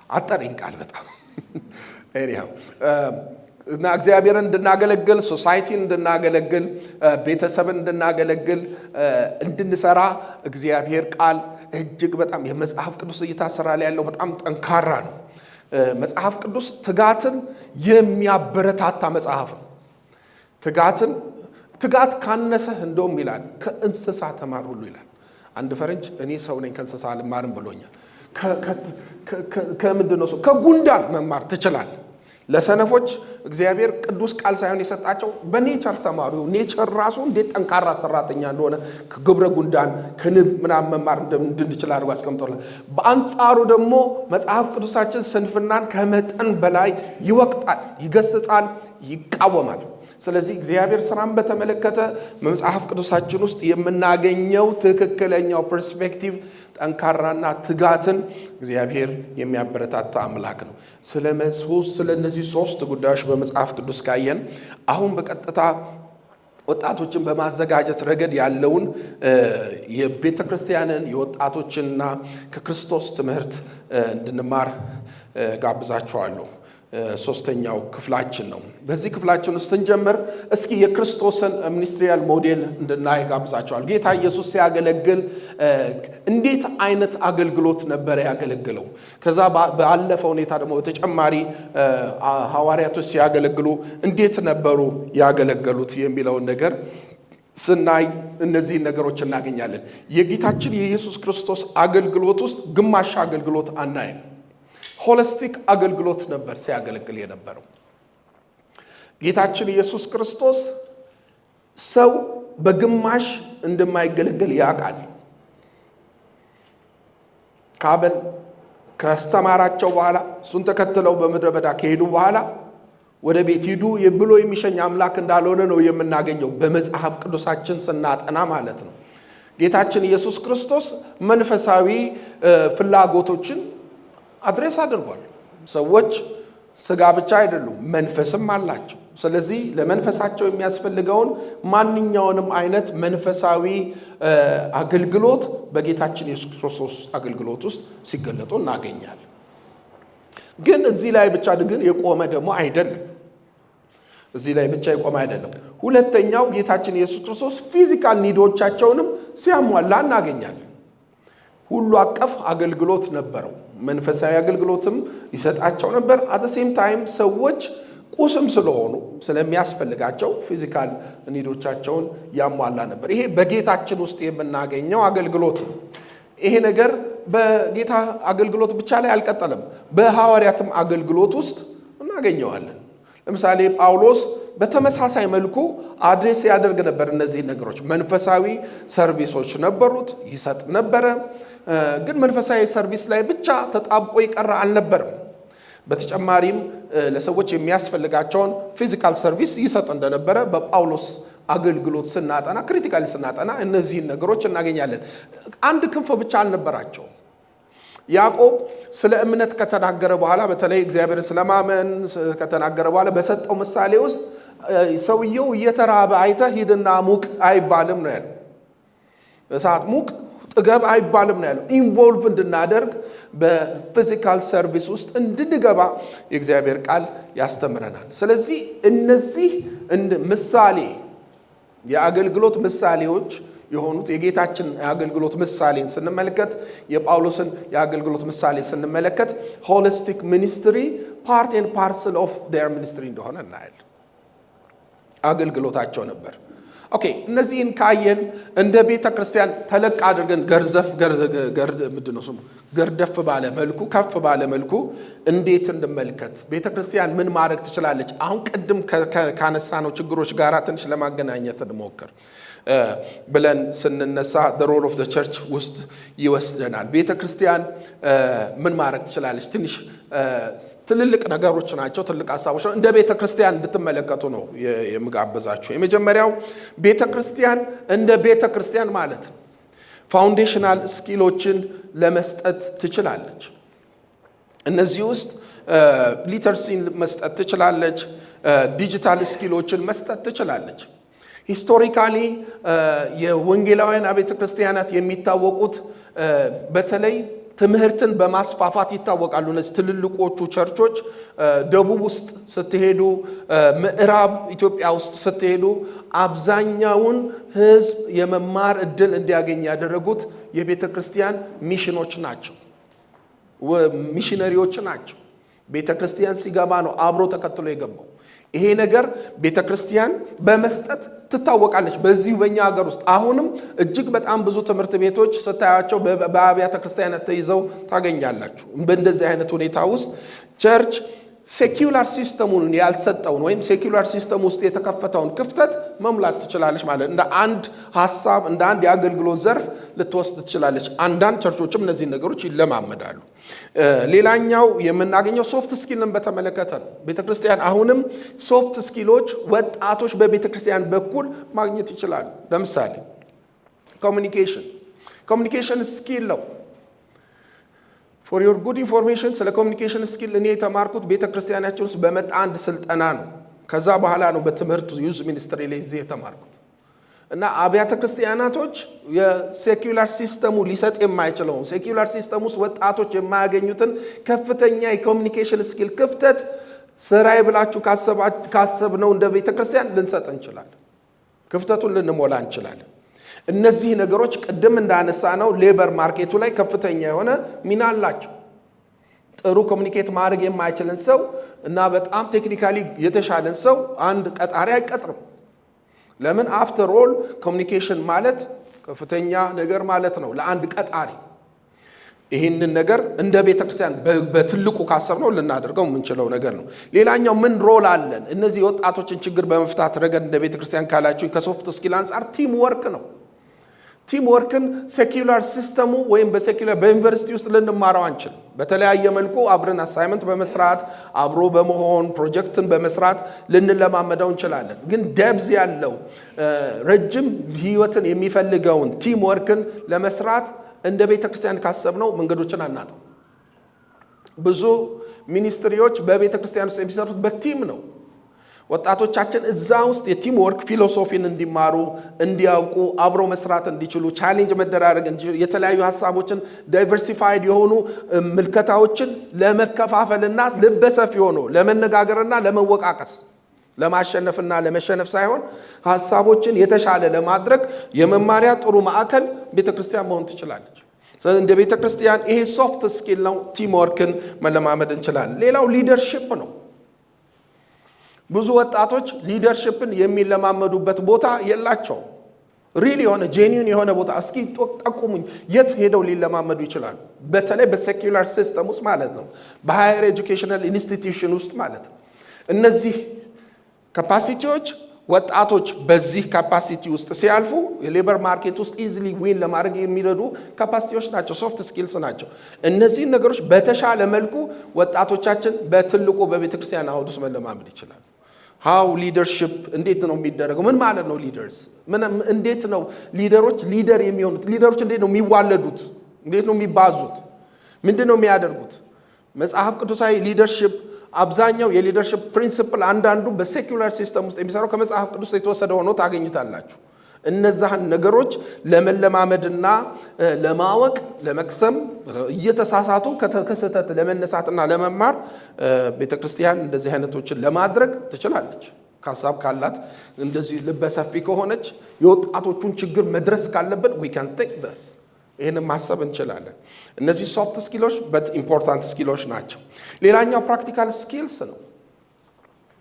አጠረኝ ቃል በጣም። Anyhow፣ እና እግዚአብሔርን እንድናገለግል፣ society ን እንድናገለግል፣ ቤተሰብን እንድናገለግል፣ እንድንሰራ እግዚአብሔር ቃል እጅግ በጣም፣ የመጽሐፍ ቅዱስ እይታ ስራ ላይ ያለው በጣም ጠንካራ ነው። መጽሐፍ ቅዱስ ትጋትን የሚያበረታታ መጽሐፍ ነው። ትጋት ካነሰህ እንደውም ይላል ከእንስሳ ተማር ሁሉ ይላል። አንድ ፈረንጅ እኔ ሰው ነኝ ከእንስሳ አልማርም ብሎኛል። ከምንድን ነው ሰው? ከጉንዳን መማር ትችላለህ። ለሰነፎች እግዚአብሔር ቅዱስ ቃል ሳይሆን የሰጣቸው በ nature ተማሩ። Nature ራሱ እንዴት ጠንካራ ሰራተኛ እንደሆነ ከግብረ ጉንዳን፣ ከንብ ምናምን መማር እንድንችል አድርጎ አስቀምጦልናል። በአንጻሩ ደግሞ መጽሐፍ ቅዱሳችን ስንፍናን ከመጠን በላይ ይወቅጣል፣ ይገስጻል፣ ይቃወማል። ስለዚህ እግዚአብሔር ስራን በተመለከተ መጽሐፍ ቅዱሳችን ውስጥ የምናገኘው ትክክለኛው perspective ጠንካራና ትጋትን እግዚአብሔር የሚያበረታታ አምላክ ነው። ስለ እነዚህ ሶስት ጉዳዮች በመጽሐፍ ቅዱስ ካየን አሁን በቀጥታ ወጣቶችን በማዘጋጀት ረገድ ያለውን የቤተ ክርስቲያንን የወጣቶችንና ከክርስቶስ ትምህርት እንድንማር ጋብዛችኋለሁ። ሶስተኛው ክፍላችን ነው። በዚህ ክፍላችን ውስጥ ስንጀምር እስኪ የክርስቶስን ministerial model እንድናይ ጋብዛችኋለሁ። ጌታ ኢየሱስ ሲያገለግል እንዴት አይነት አገልግሎት ነበረ ያገለግለው? ከዛ ባለፈ ሁኔታ ደግሞ በተጨማሪ ሐዋርያቶች ሲያገለግሉ እንዴት ነበሩ ያገለገሉት የሚለውን ነገር ስናይ እነዚህን ነገሮች እናገኛለን። የጌታችን የኢየሱስ ክርስቶስ አገልግሎት ውስጥ ግማሽ አገልግሎት አናይም። Holistic አገልግሎት ነበር ሲያገለግል የነበረው። ጌታችን ኢየሱስ ክርስቶስ ሰው በግማሽ እንደማይገለገል ያውቃል። ካበን ካስተማራቸው በኋላ፣ እሱን ተከትለው በምድረ በዳ ከሄዱ በኋላ ወደ ቤት ሂዱ ብሎ የሚሸኝ አምላክ እንዳልሆነ ነው የምናገኘው በመጽሐፍ ቅዱሳችን ስናጠና ማለት ነው። ጌታችን ኢየሱስ ክርስቶስ መንፈሳዊ ፍላጎቶችን address አድርጓል። ሰዎች ስጋ ብቻ አይደሉም፣ መንፈስም አላቸው። ስለዚህ ለመንፈሳቸው የሚያስፈልገውን ማንኛውንም አይነት መንፈሳዊ አገልግሎት በጌታችን ኢየሱስ ክርስቶስ አገልግሎት ውስጥ ሲገለጡ እናገኛለን። ግን እዚህ ላይ ብቻ ግን የቆመ ደግሞ አይደለም። እዚህ ላይ ብቻ የቆመ አይደለም። ሁለተኛው ጌታችን ኢየሱስ ክርስቶስ physical need ኦቻቸውንም ሲያሟላ እናገኛለን። ሁሉ አቀፍ አገልግሎት ነበረው። መንፈሳዊ አገልግሎትም ይሰጣቸው ነበር። At the same time ሰዎች ቁስም ስለሆኑ ስለሚያስፈልጋቸው physical need ኦቻቸውን ያሟላ ነበር። ይሄ በጌታችን ውስጥ የምናገኘው አገልግሎት ነው። ይሄ ነገር በጌታ አገልግሎት ብቻ ላይ አልቀጠለም። በሐዋርያትም አገልግሎት ውስጥ እናገኘዋለን። ለምሳሌ ጳውሎስ በተመሳሳይ መልኩ address ያደርግ ነበር እነዚህ ነገሮች። መንፈሳዊ service ኦች ነበሩት፣ ይሰጥ ነበረ። ግን መንፈሳዊ service ላይ ብቻ ተጣብቆ የቀረ አልነበርም። በተጨማሪም ለሰዎች የሚያስፈልጋቸውን physical service ይሰጥ እንደነበረ በጳውሎስ አገልግሎት ስናጠና፣ critically ስናጠና እነዚህን ነገሮች እናገኛለን። አንድ ክንፍ ብቻ አልነበራቸውም። ያዕቆብ ስለ እምነት ከተናገረ በኋላ፣ በተለይ እግዚአብሔርን ስለማመን ከተናገረ በኋላ በሰጠው ምሳሌ ውስጥ ሰውየው እየተራበ አይተህ ሂድና ሙቅ አይባልም ነው ያለው። እሳት ሙቅ ጥገብ አይባልም ነው ያለው። Involve እንድናደርግ፣ በ physical service ውስጥ እንድንገባ የእግዚአብሔር ቃል ያስተምረናል። ስለዚህ እነዚህ ምሳሌ የአገልግሎት ምሳሌዎች የሆኑት የጌታችን የአገልግሎት ምሳሌን ስንመለከት፣ የጳውሎስን የአገልግሎት ምሳሌ ስንመለከት holistic ministry part and parcel of their ministry እንደሆነ እናያለን። አገልግሎታቸው ነበር። Okay፣ እነዚህን ካየን እንደ ቤተ ክርስቲያን ተለቅ አድርገን ገርዘፍ ምንድን ነው ስሙ ገርደፍ ባለ መልኩ፣ ከፍ ባለ መልኩ እንዴት እንመልከት? ቤተ ክርስቲያን ምን ማድረግ ትችላለች? አሁን ቅድም ካነሳነው ችግሮች ጋር ትንሽ ለማገናኘት እንሞክር ብለን ስንነሳ role of church ውስጥ ይወስደናል። ቤተ ክርስቲያን ምን ማድረግ ትችላለች? ትንሽ ትልልቅ ነገሮች ናቸው፣ ትልቅ ሀሳቦች ነው። እንደ ቤተ ክርስቲያን እንድትመለከቱ ነው የምጋብዛችሁ። የመጀመሪያው ቤተ ክርስቲያን እንደ ቤተ ክርስቲያን ማለት ነው foundational skill ኦችን ለመስጠት ትችላለች። እነዚህ ውስጥ literacy ን መስጠት ትችላለች። Digital skill ኦችን መስጠት ትችላለች። Historically የወንጌላውያን አብያተ ክርስቲያናት የሚታወቁት በተለይ ትምህርትን በማስፋፋት ይታወቃሉ። እነዚህ ትልልቆቹ ቸርቾች ደቡብ ውስጥ ስትሄዱ፣ ምዕራብ ኢትዮጵያ ውስጥ ስትሄዱ አብዛኛውን ሕዝብ የመማር እድል እንዲያገኝ ያደረጉት የቤተ ክርስቲያን mission ኦች ናቸው፣ ሚሽነሪዎች ናቸው። ቤተ ክርስቲያን ሲገባ ነው አብሮ ተከትሎ የገባው። ይሄ ነገር ቤተ ክርስቲያን በመስጠት ትታወቃለች። በዚሁ በእኛ ሀገር ውስጥ አሁንም እጅግ በጣም ብዙ ትምህርት ቤቶች ስታያቸው በአብያተ ክርስቲያናት ተይዘው ታገኛላችሁ። በእንደዚህ አይነት ሁኔታ ውስጥ church secular system ኡን ያልሰጠውን ወይም secular system ውስጥ የተከፈተውን ክፍተት መሙላት ትችላለች ማለት እንደ አንድ ሀሳብ፣ እንደ አንድ የአገልግሎት ዘርፍ ልትወስድ ትችላለች። አንዳንድ church ኦችም እነዚህን ነገሮች ይለማመዳሉ። ሌላኛው የምናገኘው soft skill ን በተመለከተ ነው። ቤተክርስቲያን አሁንም soft skill ኦች ወጣቶች በቤተክርስቲያን በኩል ማግኘት ይችላሉ። ለምሳሌ communication skill ነው። For your good information፣ ስለ communication skill እኔ የተማርኩት ቤተ ክርስቲያናችን ውስጥ በመጣ አንድ ስልጠና ነው። ከዛ በኋላ ነው በትምህርት youth ministry ላይ እዚህ የተማርኩት። እና አብያተ ክርስቲያናቶች የ secular system ኡ ሊሰጥ የማይችለውን፣ secular system ውስጥ ወጣቶች የማያገኙትን ከፍተኛ የ communication skill ክፍተት ስራዬ ብላችሁ ካሰብነው እንደ ቤተ ክርስቲያን ልንሰጥ እንችላለን። ክፍተቱን ልንሞላ እንችላለን። እነዚህ ነገሮች ቅድም እንዳነሳነው labor market ኡ ላይ ከፍተኛ የሆነ ሚና አላቸው። ጥሩ communicate ማድረግ የማይችልን ሰው እና በጣም technically የተሻለን ሰው አንድ ቀጣሪ አይቀጥርም። ለምን? After all communication ማለት ከፍተኛ ነገር ማለት ነው ለአንድ ቀጣሪ። ይህንን ነገር እንደ ቤተ ክርስቲያን በትልቁ ካሰብነው ልናደርገው የምንችለው ነገር ነው። ሌላኛው ምን role አለን? እነዚህ የወጣቶችን ችግር በመፍታት ረገድ እንደ ቤተ ክርስቲያን ካላችሁ ከ soft skill አንጻር team work ነው። Team work ን secular system ኡ ወይም በ secular በዩኒቨርሲቲ ውስጥ ልንማረው አንችልም። በተለያየ መልኩ አብረን assignment በመስራት፣ አብሮ በመሆን፣ ፕሮጀክትን በመስራት ልንለማመደው እንችላለን። ግን depth ያለው ረጅም ህይወትን የሚፈልገውን team work ን ለመስራት እንደ ቤተ ክርስቲያን ካሰብነው መንገዶችን አናጣም። ብዙ ministry ዎች በቤተ ክርስቲያን ውስጥ የሚሰሩት በ team ነው። ወጣቶቻችን እዛ ውስጥ የ team work philosophy ን እንዲማሩ፣ እንዲያውቁ፣ አብሮ መስራት እንዲችሉ፣ challenge መደራረግ እንዲችሉ፣ የተለያዩ ሀሳቦችን፣ diversified የሆኑ ምልከታዎችን ለመከፋፈልና ልበሰፊ ሆኖ ለመነጋገርና ለመወቃቀስ፣ ለማሸነፍና ለመሸነፍ ሳይሆን ሀሳቦችን የተሻለ ለማድረግ የመማሪያ ጥሩ ማዕከል ቤተ ክርስቲያን መሆን ትችላለች። ስለዚህ እንደ ቤተ ክርስቲያን ይሄ soft skill ነው። Team work ን መለማመድ እንችላለን። ሌላው leadership ነው። ብዙ ወጣቶች leadership ን የሚለማመዱበት ቦታ የላቸውም። Real የሆነ፣ genuine የሆነ ቦታ እስኪ ጠቁሙኝ፣ የት ሄደው ሊለማመዱ ይችላሉ? በተለይ በ secular system ውስጥ ማለት ነው፣ በ higher educational institution ውስጥ ማለት ነው። እነዚህ capacity ዎች ወጣቶች በዚህ capacity ውስጥ ሲያልፉ የ labor market ውስጥ easily win ለማድረግ የሚረዱ capacity ዎች ናቸው፣ soft skills ናቸው። እነዚህን ነገሮች በተሻለ መልኩ ወጣቶቻችን በትልቁ በቤተ ክርስቲያን አውድ ውስጥ መለማመድ ይችላሉ። How leadership እንዴት ነው የሚደረገው? ምን ማለት ነው leaders? እንዴት ነው leader ኦች leader የሚሆኑት? Leader ኦች እንዴት ነው የሚዋለዱት? እንዴት ነው የሚባዙት? ምንድን ነው የሚያደርጉት? መጽሐፍ ቅዱሳዊ leadership፣ አብዛኛው የ leadership principle አንዳንዱ በ secular system ውስጥ የሚሰራው ከመጽሐፍ ቅዱስ የተወሰደ ሆኖ ታገኙታላችሁ። እነዛህን ነገሮች ለመለማመድና ለማወቅ፣ ለመቅሰም፣ እየተሳሳቱ ከስህተት ለመነሳትና ለመማር ቤተ ክርስቲያን እንደዚህ አይነቶችን ለማድረግ ትችላለች። ከሀሳብ ካላት፣ እንደዚህ ልበሰፊ ከሆነች፣ የወጣቶቹን ችግር መድረስ ካለብን we can take this፣ ይህንን ማሰብ እንችላለን። እነዚህ soft skill ኦች but important skill ኦች ናቸው። ሌላኛው practical skills ነው።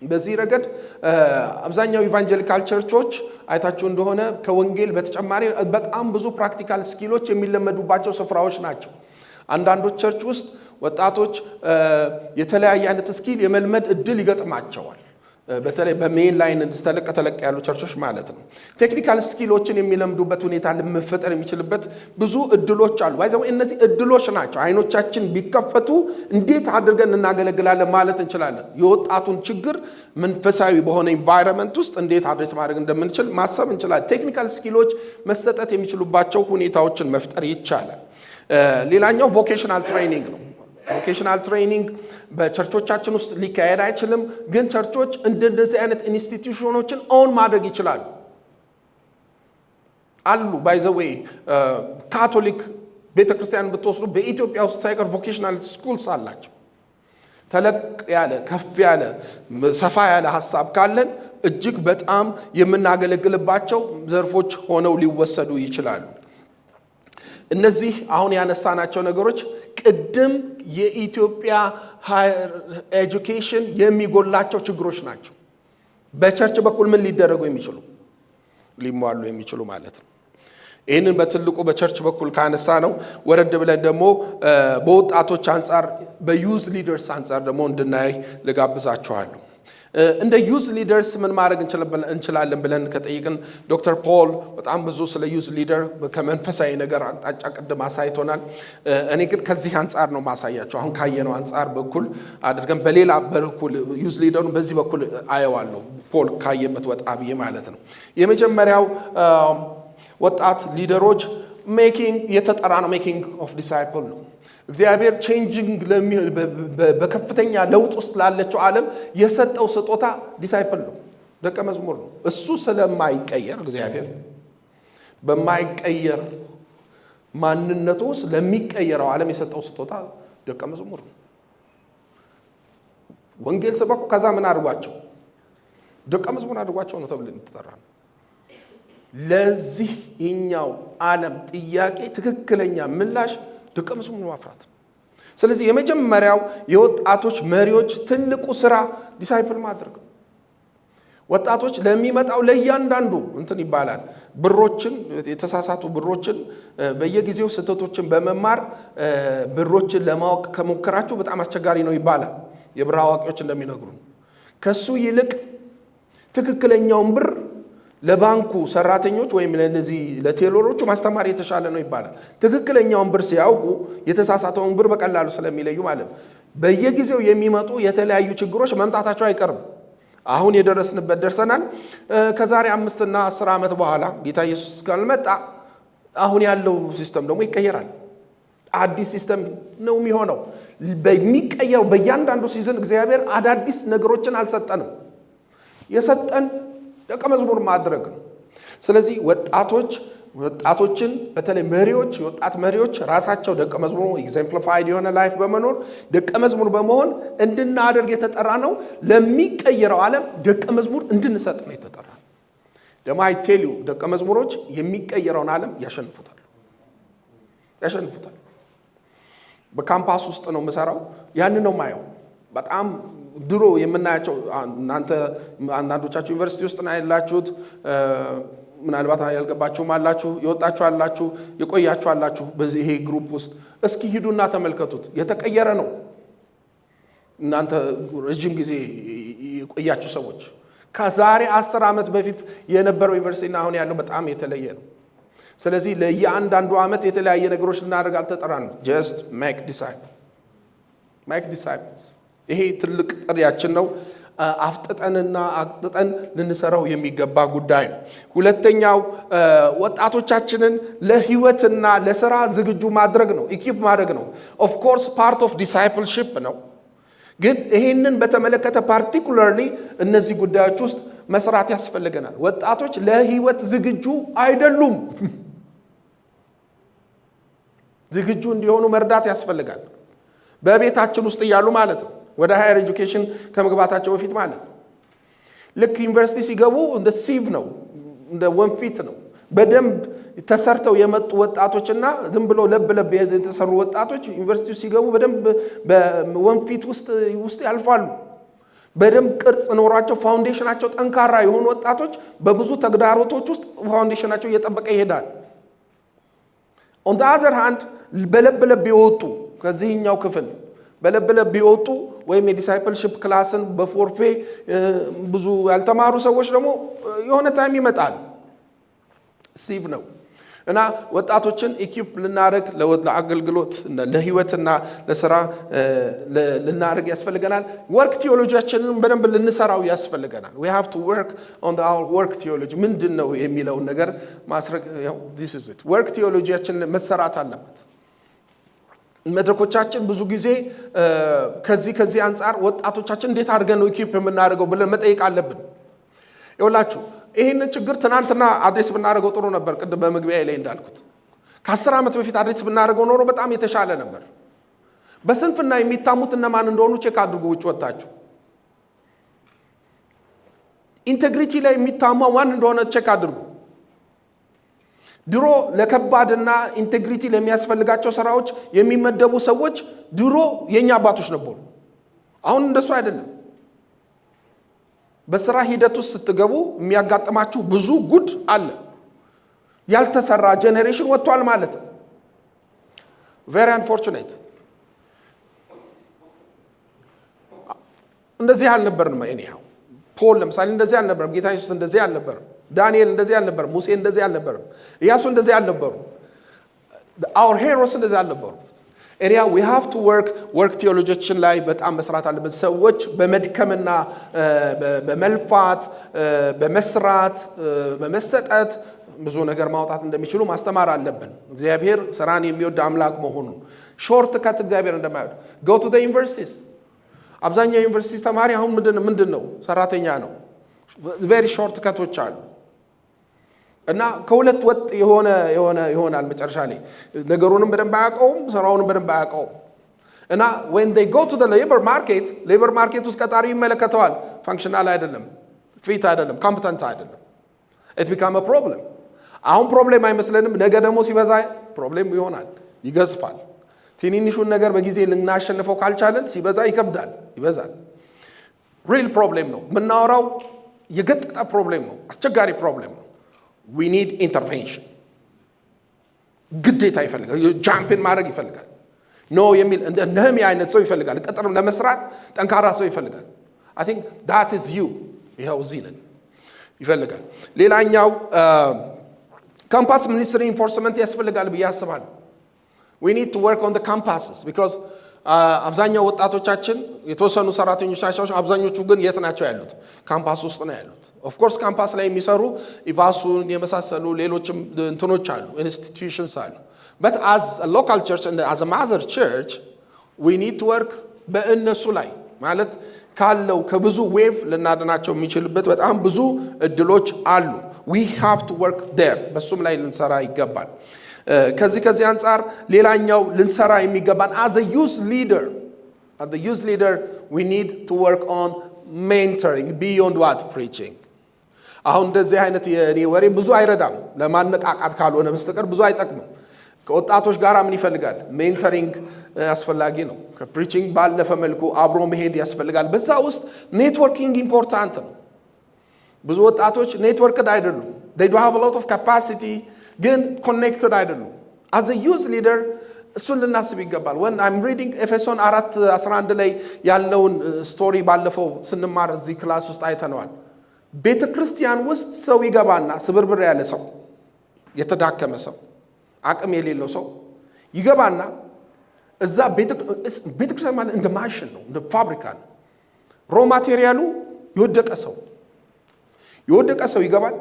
በዚህ ረገድ አብዛኛው evangelical church ኦች አይታችሁ እንደሆነ ከወንጌል በተጨማሪ በጣም ብዙ practical skill ኦች የሚለመዱባቸው ስፍራዎች ናቸው። አንዳንዶች church ውስጥ ወጣቶች የተለያየ አይነት skill የመልመድ እድል ይገጥማቸዋል። በተለይ በ main line ተለቅ ተለቅ ያሉ church ኦች ማለት ነው። Technical skill ኦችን የሚለምዱበት ሁኔታ ለመፈጠር የሚችልበት ብዙ እድሎች አሉ። By the way፣ እነዚህ እድሎች ናቸው። አይኖቻችን ቢከፈቱ እንዴት አድርገን እናገለግላለን ማለት እንችላለን። የወጣቱን ችግር መንፈሳዊ በሆነ environment ውስጥ እንዴት address ማድረግ እንደምንችል ማሰብ እንችላለን። Technical skill ኦች መሰጠት የሚችሉባቸው ሁኔታዎችን መፍጠር ይቻላል። ሌላኛው vocational training ነው። Vocational training በ church ኦቻችን ውስጥ ሊካሄድ አይችልም፣ ግን church ኦች እንደዚህ አይነት institution ኦችን own ማድረግ ይችላሉ። አሉ፣ by the way፣ ካቶሊክ ቤተ ክርስቲያን ብትወስዱ በኢትዮጵያ ውስጥ ሳይቀር vocational schools አላቸው። ተለቅ ያለ፣ ከፍ ያለ፣ ሰፋ ያለ ሀሳብ ካለን እጅግ በጣም የምናገለግልባቸው ዘርፎች ሆነው ሊወሰዱ ይችላሉ። እነዚህ አሁን ያነሳናቸው ነገሮች ቅድም የኢትዮጵያ education የሚጎላቸው ችግሮች ናቸው። በ church በኩል ምን ሊደረጉ የሚችሉ፣ ሊሟሉ የሚችሉ ማለት ነው። ይህንን በትልቁ በ church በኩል ካነሳነው ወረድ ብለን ደግሞ በወጣቶች አንጻር፣ በ youth leaders አንጻር ደግሞ እንድናይ ልጋብዛችኋለሁ። እንደ youth leaders ምን ማድረግ እንችላለን ብለን ከጠየቅን ዶክተር ፖል በጣም ብዙ ስለ youth leader ከመንፈሳዊ ነገር አቅጣጫ ቅድም አሳይቶናል። እኔ ግን ከዚህ አንጻር ነው ማሳያችሁ። አሁን ካየነው አንጻር በኩል አድርገን በሌላ በኩል youth leader ኡን በዚህ በኩል አየዋለሁ። ፖል ካየበት ወጣ ብዬ ማለት ነው። የመጀመሪያው ወጣት leader ኦች making የተጠራ ነው፣ making of disciple ነው። እግዚአብሔር changing በከፍተኛ ለውጥ ውስጥ ላለችው ዓለም የሰጠው ስጦታ disciple ነው፣ ደቀ መዝሙር ነው። እሱ ስለማይቀየር፣ እግዚአብሔር በማይቀየር ማንነቱ ውስጥ ለሚቀየረው ዓለም የሰጠው ስጦታ ደቀ መዝሙር ነው። ወንጌል ስበኩ፣ ከዛ ምን አድርጓቸው? ደቀ መዝሙር አድርጓቸው ነው ተብለን የተጠራ ነው። ለዚህኛው ዓለም ጥያቄ ትክክለኛ ምላሽ ደቀ መዝሙር ማፍራት ነው። ስለዚህ የመጀመሪያው የወጣቶች መሪዎች ትልቁ ስራ disciple ማድረግ ነው። ወጣቶች ለሚመጣው ለእያንዳንዱ እንትን ይባላል፣ ብሮችን፣ የተሳሳቱ ብሮችን፣ በየጊዜው ስህተቶችን በመማር ብሮችን ለማወቅ ከሞከራችሁ በጣም አስቸጋሪ ነው ይባላል። የብር አዋቂዎች እንደሚነግሩ ከሱ ይልቅ ትክክለኛውን ብር ለባንኩ ሰራተኞች ወይም ለነዚህ ለ teller ኦቹ ማስተማር የተሻለ ነው ይባላል። ትክክለኛውን ብር ሲያውቁ የተሳሳተውን ብር በቀላሉ ስለሚለዩ ማለት ነው። በየጊዜው የሚመጡ የተለያዩ ችግሮች መምጣታቸው አይቀርም። አሁን የደረስንበት ደርሰናል። ከዛሬ 5ና 10 ዓመት በኋላ ጌታ ኢየሱስ ካልመጣ አሁን ያለው system ደግሞ ይቀየራል። አዲስ system ነው የሚሆነው። በሚቀየረው በእያንዳንዱ season እግዚአብሔር አዳዲስ ነገሮችን አልሰጠንም። የሰጠን ደቀ መዝሙር ማድረግ ነው። ስለዚህ ወጣቶችን በተለይ መሪዎች፣ የወጣት መሪዎች ራሳቸው ደቀ መዝሙር exemplified የሆነ life በመኖር፣ ደቀ መዝሙር በመሆን እንድናደርግ የተጠራ ነው። ለሚቀየረው ዓለም ደቀ መዝሙር እንድንሰጥ ነው የተጠራ ነው። ደግሞ I tell you፣ ደቀ መዝሙሮች የሚቀየረውን ዓለም ያሸንፉታል፣ ያሸንፉታል። በካምፓስ ውስጥ ነው የምሰራው። ያን ነው ማየው። በጣም ድሮ የምናያቸው፣ እናንተ አንዳንዶቻችሁ ዩኒቨርሲቲ ውስጥ ነው ያላችሁት። ምናልባት ያልገባችሁም አላችሁ፣ የወጣችሁ አላችሁ፣ የቆያችሁ አላችሁ። በዚህ ይሄ group ውስጥ እስኪ ሂዱና ተመልከቱት። የተቀየረ ነው። እናንተ ረጅም ጊዜ የቆያችሁ ሰዎች ከዛሬ 10 ዓመት በፊት የነበረው ዩኒቨርሲቲ እና አሁን ያለው በጣም የተለየ ነው። ስለዚህ ለእያንዳንዱ ዓመት የተለያየ ነገሮች ልናደርግ አልተጠራንም። Just make disciple, make disciples። ይሄ ትልቅ ጥሪያችን ነው። አፍጥጠንና አቅጥጠን ልንሰራው የሚገባ ጉዳይ ነው። ሁለተኛው ወጣቶቻችንን ለህይወትና ለስራ ዝግጁ ማድረግ ነው፣ equip ማድረግ ነው። Of course part of discipleship ነው። ግን ይሄንን በተመለከተ particularly እነዚህ ጉዳዮች ውስጥ መስራት ያስፈልገናል። ወጣቶች ለህይወት ዝግጁ አይደሉም። ዝግጁ እንዲሆኑ መርዳት ያስፈልጋል። በቤታችን ውስጥ እያሉ ማለት ነው። ወደ higher education ከመግባታቸው በፊት ማለት ነው። ልክ ዩኒቨርሲቲ ሲገቡ እንደ sieve ነው፣ እንደ ወንፊት ነው። በደንብ ተሰርተው የመጡ ወጣቶችና ዝም ብሎ ለብ ለብ የተሰሩ ወጣቶች ዩኒቨርሲቲ ሲገቡ በደንብ በወንፊት ውስጥ ያልፋሉ። በደንብ ቅርጽ ኖሯቸው foundation ኣቸው ጠንካራ የሆኑ ወጣቶች በብዙ ተግዳሮቶች ውስጥ foundation ኣቸው እየጠበቀ ይሄዳል። On the other hand በለብ ለብ የወጡ፣ ከዚህኛው ክፍል በለብ ለብ የወጡ ወይም የ discipleship class ን በፎርፌ ብዙ ያልተማሩ ሰዎች ደግሞ የሆነ time ይመጣል። Sieve ነው እና ወጣቶችን equip ልናደርግ፣ ለአገልግሎት፣ ለህይወትና ለስራ ልናደርግ ያስፈልገናል። Work theology ያችንን በደንብ ልንሰራው ያስፈልገናል። We have to work on our work theology። ምንድን ነው የሚለውን ነገር ማስረግ። Work theology ያችን መሰራት አለበት። መድረኮቻችን ብዙ ጊዜ ከዚህ አንጻር ወጣቶቻችን እንዴት አድርገን ነው equip የምናደርገው ብለን መጠየቅ አለብን። ይኸውላችሁ ይህንን ችግር ትናንትና address ብናደርገው ጥሩ ነበር። ቅድም በመግቢያ ላይ እንዳልኩት ከ10 ዓመት በፊት address ብናደርገው ኖሮ በጣም የተሻለ ነበር። በስንፍና የሚታሙት እነማን እንደሆኑ check አድርጉ። ውጭ ወጥታችሁ integrity ላይ የሚታማው ማን እንደሆነ check አድርጉ። ድሮ ለከባድና integrity ለሚያስፈልጋቸው ስራዎች የሚመደቡ ሰዎች ድሮ የእኛ አባቶች ነበሩ። አሁን እንደሱ አይደለም። በስራ ሂደት ውስጥ ስትገቡ የሚያጋጥማችሁ ብዙ ጉድ አለ። ያልተሰራ generation ወጥቷል ማለት ነው። Very unfortunate። እንደዚህ አልነበርንም። Anyhow ፖል ለምሳሌ እንደዚህ አልነበረም። ጌታ ኢየሱስ እንደዚህ አልነበረም። ዳንኤል እንደዚህ አልነበረም። ሙሴ እንደዚህ አልነበረም። ኢያሱ እንደዚህ አልነበሩ። Our heroes እንደዚህ አልነበሩ። Anyhow we have to work። Work theology ያችን ላይ በጣም መስራት አለብን። ሰዎች በመድከምና በመልፋት፣ በመስራት፣ በመሰጠት ብዙ ነገር ማውጣት እንደሚችሉ ማስተማር አለብን። እግዚአብሔር ስራን የሚወድ አምላክ መሆኑን፣ shortcut እግዚአብሔር እንደማይወድ። Go to universities። አብዛኛው ዩኒቨርሲቲ ተማሪ አሁን ምንድን ነው? ሰራተኛ ነው። Very shortcut ኦች አሉ እና ከሁለት ወጥ የሆነ ይሆናል። መጨረሻ ላይ ነገሩንም በደንብ አያውቀውም፣ ስራውንም በደንብ አያውቀውም። እና when they go to labor market፣ labor market ውስጥ ቀጣሪ ይመለከተዋል። Functional አይደለም፣ fit አይደለም፣ competent አይደለም። It become problem። አሁን problem አይመስለንም፣ ነገ ደግሞ ሲበዛ problem ይሆናል፣ ይገዝፋል። ትንንሹን ነገር በጊዜ ልናሸንፈው ካልቻለን ሲበዛ ይከብዳል፣ ይበዛል። Real problem ነው የምናወራው፣ የገጠጠ problem ነው፣ አስቸጋሪ problem ነው። We need intervention ግዴታ ይፈልጋል። Jump in ማድረግ ይፈልጋል። No የሚል እንደ ነህምያ አይነት ሰው ይፈልጋል። ቅጥር ለመስራት ጠንካራ ሰው ይፈልጋል። I think that is you። ይኸው እዚህ ነን። ይፈልጋል። ሌላኛው campus ministry enforcement ያስፈልጋል ብዬ አስባለሁ። We need to work on campuses because አብዛኛው ወጣቶቻችን የተወሰኑ ሰራተኞች ናቸው። አብዛኞቹ ግን የት ናቸው ያሉት? ካምፓስ ውስጥ ነው ያሉት። Of course campus ላይ የሚሰሩ ኢቫሱን የመሳሰሉ ሌሎችም እንትኖች አሉ፣ institutions አሉ። But as local church, as mother church, we need to work በእነሱ ላይ። ማለት ካለው ከብዙ wave ልናድናቸው የሚችልበት በጣም ብዙ እድሎች አሉ። We have to work there። በሱም ላይ ልንሰራ ይገባል። ከዚህ አንጻር ሌላኛው ልንሰራ የሚገባን as a youth leader we need to work on mentoring beyond what preaching። አሁን እንደዚህ አይነት የእኔ ወሬ ብዙ አይረዳም፣ ለማነቃቃት ካልሆነ በስተቀር ብዙ አይጠቅምም። ከወጣቶች ጋር ምን ይፈልጋል? Mentoring አስፈላጊ ነው። ከ preaching ባለፈ መልኩ አብሮ መሄድ ያስፈልጋል። በዛ ውስጥ networking important ነው። ብዙ ወጣቶች networked አይደሉም። They do have a lot of capacity ግን connected አይደሉም። As a youth leader እሱን ልናስብ ይገባል። When I'm reading ኤፌሶን 4:11 ላይ ያለውን story ባለፈው ስንማር እዚህ class ውስጥ አይተነዋል። ቤተ ክርስቲያን ውስጥ ሰው ይገባና ስብርብር ያለ ሰው፣ የተዳከመ ሰው፣ አቅም የሌለው ሰው ይገባና እዛ ቤተ ክርስቲያን ማለት እንደ ማሽን ነው፣ እንደ ፋብሪካ ነው። Raw material ኡ የወደቀ ሰው፣ የወደቀ ሰው ይገባል።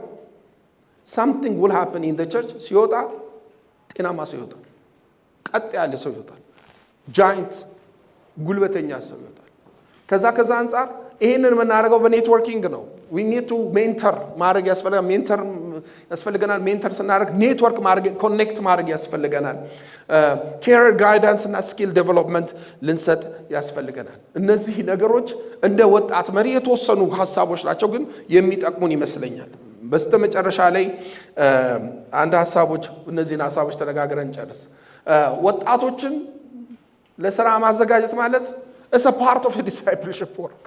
Something will happen in church። ሲወጣ ጤናማ ሰው ይወጣል። ቀጥ ያለ ሰው ይወጣል። Giant ጉልበተኛ ሰው ይወጣል። ከዛ አንጻር ይሄንን የምናደርገው በ networking ነው። We need to mentor ማድረግ ያስፈልጋል። Mentor ያስፈልገናል። Mentor ስናደርግ ኔትወርክ ማድረግ፣ connect ማድረግ ያስፈልገናል። Career guidance እና skill development ልንሰጥ ያስፈልገናል። እነዚህ ነገሮች እንደ ወጣት መሪ የተወሰኑ ሀሳቦች ናቸው፣ ግን የሚጠቅሙን ይመስለኛል። በስተ መጨረሻ ላይ አንድ ሀሳቦች፣ እነዚህን ሀሳቦች ተነጋግረን እንጨርስ። ወጣቶችን ለስራ ማዘጋጀት ማለት it's a part of discipleship work.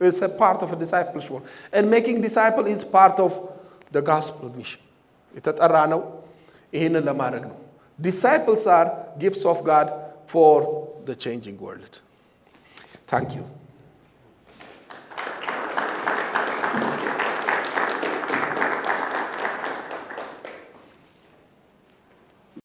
It's a part of a discipleship work. And making disciple is part of the gospel mission. የተጠራነው ይህንን ለማድረግ ነው። Disciples are gifts of God for the changing world. Thank you.